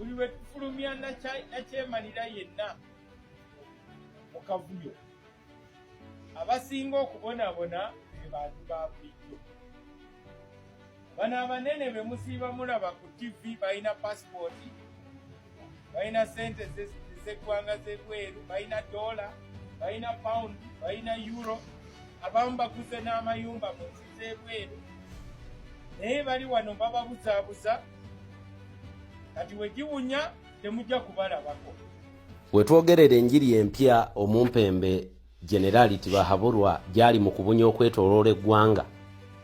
Buli lwe tufulumya nakyemalira yenna mu kavuyo, abasinga okubonabona be bantu ba bulijjo. Bano abanene be musiiba mulaba ku ttivi balina pasipooti, balina ssente z'eggwanga z'ebweru, balina doola, balina pawundi, balina euro, abamu baguze n'amayumba mu nsi z'ebweru, naye bali wano bababuzaabuza. Kati we giwunya temujja kubalabako. Wetwogerera enjiri empya omumpembe Generali Tibahaburwa gyali mu kubunya okwetoloola eggwanga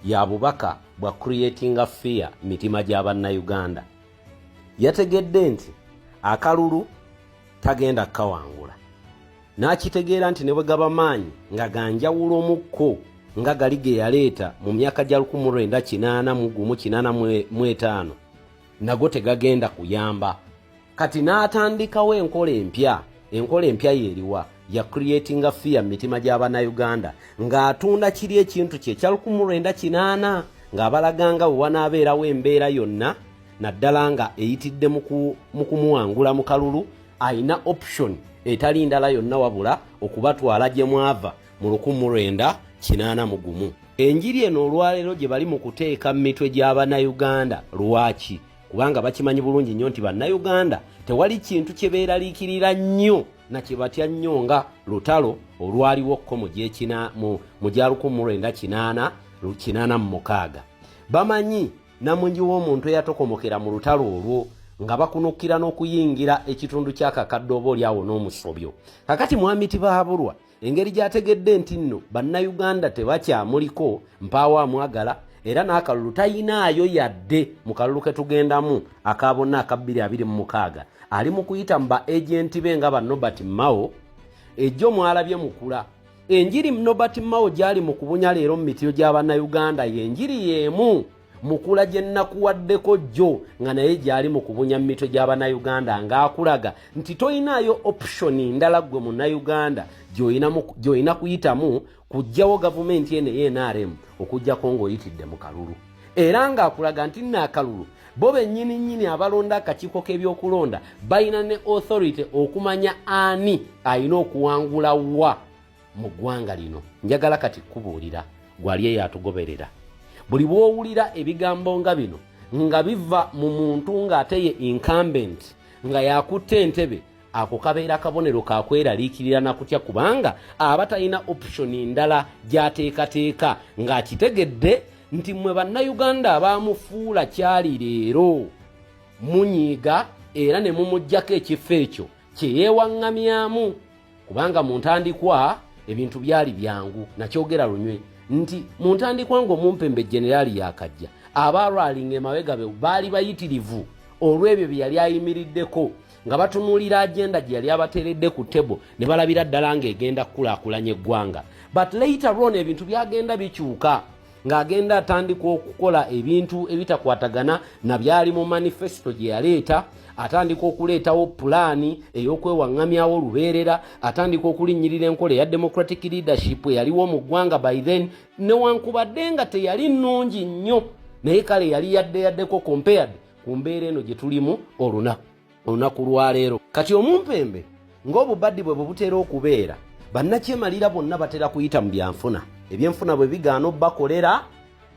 ya bubaka bwa creatinga fear mitima gya Bannayuganda. Yategedde nti akalulu tagenda kukawangula, n'akitegeera nti ne bwe gaba maanyi nga ga njawulo mukko nga gali ge yaleeta mu myaka gya 1981 85 nago tegagenda kuyamba. Kati n'atandikawo enkola empya. Enkola empya yeeriwa? Ya creatinga fear mu mitima gy'Abannayuganda ng'atunda kiri ekintu kye ekya 1980, ng'abalaga nga bwe wanaabeerawo embeera yonna, naddala nga eyitidde mu kumuwangula mu kalulu, alina option etali ndala yonna wabula okubatwala gye mwava mu 1981. Enjiri eno olwaleero gye bali mu kuteeka mu mitwe gy'Abannayuganda. Lwaki? Kubanga bakimanyi bulungi nnyo nti Bannayuganda tewali kintu kye beeraliikirira nnyo na kye batya nnyo nga lutalo olwaliwo kko mu gya 1986. Bamanyi namungi w'omuntu eyatokomokera mu lutalo olwo nga bakunukkira n'okuyingira ekitundu ky'akakadde oba oliawo n'omusobyo. Kakati Mwami Tibahaburwa engeri gy'ategedde nti nno Bannayuganda tebakyamuliko mpaawo amwagala, era n'akalulu tayinaayo yadde mu kalulu ke tugendamu aka bonna aka 2026, ali mu kuyita mu ba agenti be nga ba Nobert Mao. Ejjo mwalabye mukula enjiri Nobert Mao gyali mu kubunya leero mu mitiyo gy'Abannayuganda, y'enjiri y'emu mukula gye nnakuwaddeko jjo nga naye gyali mu kubunya mu mitwe gy'Abannayuganda, ng'akulaga nti toyinaayo option ndala ggwe Munnayuganda gy'olina kuyitamu kuggyawo gavumenti eno ey'NRM okuggyako ng'oyitidde mu kalulu, era ng'akulaga nti nno akalulu bo bennyini nnyini abalonda akakiiko k'ebyokulonda balina ne authority okumanya ani alina okuwangula wa mu ggwanga lino. Njagala kati kubuulira gwali eyo atugoberera, buli bw'owulira ebigambo nga bino nga biva mu muntu ng'ate ye incumbent, nga yakutte entebe, ako kabeera kabonero kakweraliikirira na kutya, kubanga aba talina option ndala gy'ateekateeka, ng'akitegedde nti mmwe Bannayuganda abaamufuula kyali leero munyiiga era ne mumuggyako ekifo ekyo kye yeewaŋŋamyamu. Kubanga mu ntandikwa ebintu byali byangu, nakyogera lunywe nti mu ntandikwa ng'omumpembe generaali yakajja, abaalwalinga emabega be baali bayitirivu olw'ebyo bye yali ayimiriddeko, nga batunuulira agenda gye yali abateeredde ku table ne balabira ddala ng'egenda kukulaakulanya eggwanga. But later on ebintu byagenda bikyuka, ng'agenda atandika okukola ebintu ebitakwatagana na byali mu manifesto gye yaleeta. Atandika okuleetawo pulaani ey'okwewaŋŋamyawo olubeerera, atandika okulinnyirira enkola eya democratic leadership eyaliwo mu ggwanga by then, newankubadde nga teyali nnungi nnyo, naye kale yali yadde yaddeko compared ku mbeera eno gye tulimu olunaku lwaleero. Kati omumpembe ng'obubaddi bwe bwe butera okubeera, bannakyemalira bonna batera kuyita mu byanfuna. Ebyenfuna bwe bigaana obbakolera,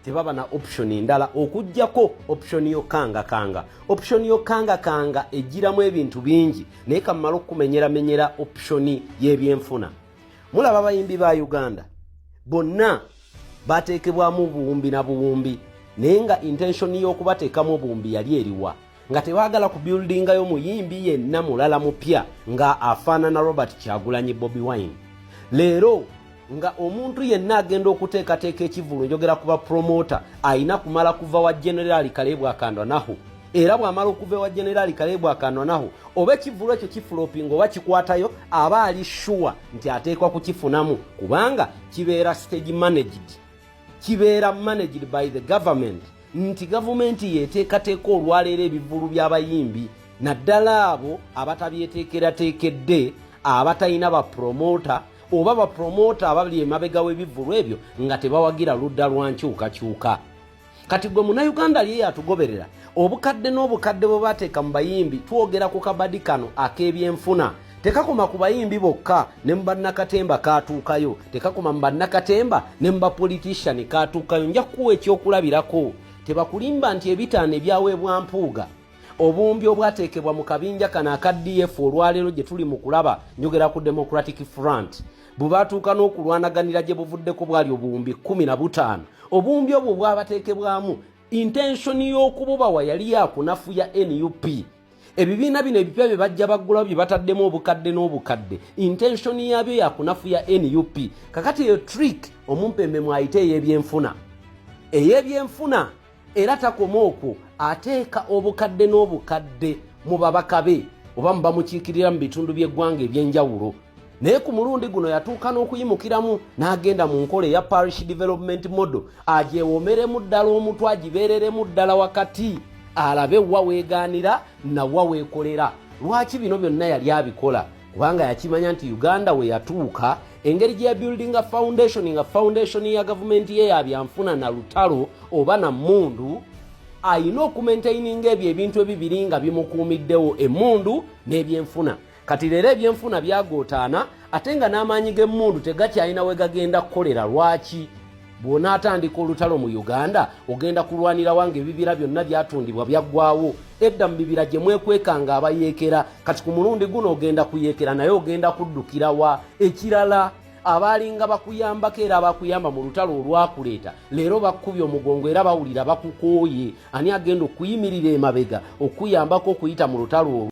tebaba na option ndala okuggyako option y'okukangakanga. Option y'okukangakanga ejjiramu ebintu bingi, naye kammala okukumenyeramenyera option y'ebyenfuna. Mulaba abayimbi ba Uganda bonna bateekebwamu obuwumbi na buwumbi, naye nga intention y'okubateekamu obuwumbi yali eriwa? Nga tebaagala kubuildingayo muyimbi yenna mulala mupya nga afaanana Robert Kyagulanyi Bobi Wine. Leero nga omuntu yenna agenda okuteekateeka ekivulu, njogera ku bapromota, ayina kumala kuva wa Generaali Kaleebu Akandwanaho, era bw'amala okuva ewa Generaali Kaleebu Akandwanaho, oba ekivulu ekyo kiflopinga oba kikwatayo, aba ali sure nti ateekwa kukifunamu, kubanga kibeera stage managed, kibeera managed by the government, nti gavumenti yeteekateeka olwaleero ebivulu by'abayimbi, naddala abo abatabyeteekerateekedde, abatalina bapromota oba bapromota abali emabega w'ebivulu ebyo nga tebawagira ludda lwa nkyukakyuka. Kati gwe Munnayuganda ali eyo atugoberera, obukadde n'obukadde bwe bateeka mu bayimbi, twogera ku kabadi kano ak'ebyenfuna. Tekakoma ku bayimbi bokka, ne mu bannakatemba kaatuukayo. Tekakoma mu bannakatemba, ne mu bapolitician kaatuukayo. Nja kukuwa ekyokulabirako. Tebakulimba nti ebitaano ebyaweebwa Mpuuga, obuwumbi obwateekebwa mu kabinja kano aka DF, olwaleero gye tuli mu kulaba, njogera ku Democratic Front, bwe batuuka n'okulwanaganira gye buvuddeko bwali obuwumbi 15. Obuwumbi obwo bwabateekebwamu, intention y'okububawa yali yakunafuya NUP. Ebibiina bino ebipya bye bajja baggulawo, bye bataddemu obukadde n'obukadde, intention yaabyo yakunafuya NUP. Kakati eyo trick omumpembe mwayite ey'ebyenfuna, ey'ebyenfuna. Era takoma okwo, ateeka obukadde n'obukadde mu babaka be oba mu bamukiikirira mu bitundu by'eggwanga ebyenjawulo. Naye ku mulundi guno yatuuka n'okuyimukiramu n'agenda mu nkola eya parish development model, agyewomeremu ddala omutwe, agibeereremu ddala wakati, alabe wa weegaanira nawa weekolera. Lwaki bino byonna yali abikola? Kubanga yakimanya nti Uganda we yatuuka, engeri gye yabuildinga foundation, nga foundation ya gavumenti ye yabyanfuna na lutalo oba na mundu, ayina okumaintaininga ebyo ebintu ebibiri nga bimukuumiddewo, emundu n'ebyenfuna. Kati leero ebyenfuna byagootaana, ate nga n'amaanyi g'emmundu tegakyalina we gagenda kukolera. Lwaki? Bw'onaatandika olutalo mu Uganda, ogenda kulwanira wange? Ebibira byonna byatundibwa, byaggwawo edda. Mu bibira gye mwekwekanga abayeekera, kati ku mulundi guno ogenda kuyeekera, naye ogenda kuddukira wa? Ekirala, abaalinga bakuyambako era abakuyamba mu lutalo olwakuleeta, leero bakkubye omugongo era bawulira bakukooye. Ani agenda okuyimirira emabega okuyambako okuyita mu lutalo olwo?